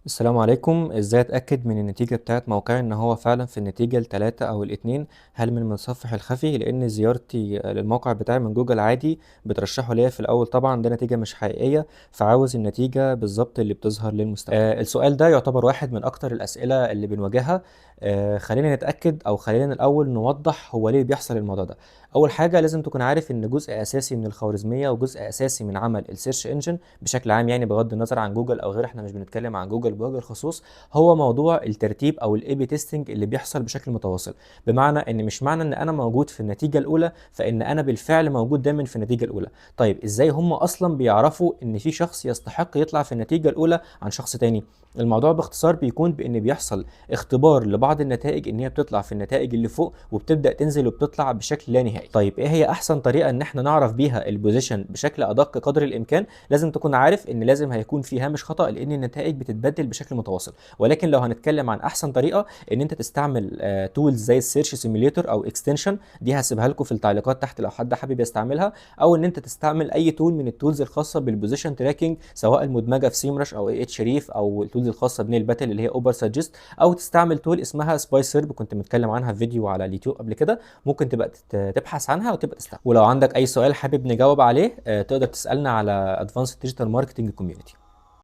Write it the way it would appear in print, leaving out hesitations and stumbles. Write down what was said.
السلام عليكم. ازاي اتاكد من النتيجة بتاعت موقعي ان هو فعلا في النتيجة التلاتة او الاتنين؟ هل من المتصفح الخفي؟ لان زيارتي للموقع بتاعي من جوجل عادي بترشحه ليا في الاول، طبعا ده نتيجة مش حقيقيه، فعاوز النتيجة بالظبط اللي بتظهر للمستخدم. السؤال ده يعتبر واحد من اكتر الاسئلة اللي بنواجهها. خلينا نتاكد او خلينا الاول نوضح هو ليه بيحصل الموضوع ده. اول حاجة لازم تكون عارف ان جزء اساسي من الخوارزمية وجزء اساسي من عمل ال search engine بشكل عام، يعني بغض النظر عن جوجل او غيره، احنا مش بنتكلم عن جوجل بوجه الخصوص، هو موضوع الترتيب او ال A/B testing اللي بيحصل بشكل متواصل. بمعنى ان مش معنى ان انا موجود في النتيجة الاولى فان انا بالفعل موجود دايما في النتيجة الاولى. طيب ازاي هم اصلا بيعرفوا ان في شخص يستحق يطلع في النتيجة الاولى عن شخص تاني؟ الموضوع باختصار بيكون بان بيحصل اختبار لبعض النتائج ان هي بتطلع في النتائج اللي فوق وبتبدا تنزل وبتطلع بشكل لا نهائي. طيب ايه هي احسن طريقه ان احنا نعرف بيها ال position بشكل ادق قدر الامكان؟ لازم تكون عارف ان لازم هيكون في هامش خطا لان النتائج بتتبدل بشكل متواصل، ولكن لو هنتكلم عن احسن طريقه ان انت تستعمل tools زي ال search simulator او extension، دي هسيبها لكم في التعليقات تحت لو حد حابب يستعملها، او ان انت تستعمل اي tool من ال tools الخاصة بال position tracking سواء المدمجه في SEMrush او Ahrefs او ال tools الخاصة ب Neil Patel اللي هي Ubersuggest، او تستعمل tool اسمها SpySERP كنت متكلم عنها في فيديو على اليوتيوب قبل كده، ممكن تبقى تبحث عنها وتبقى تستعمل. ولو عندك اي سؤال حابب نجاوب عليه تقدر تسالنا على Advanced Digital Marketing Community.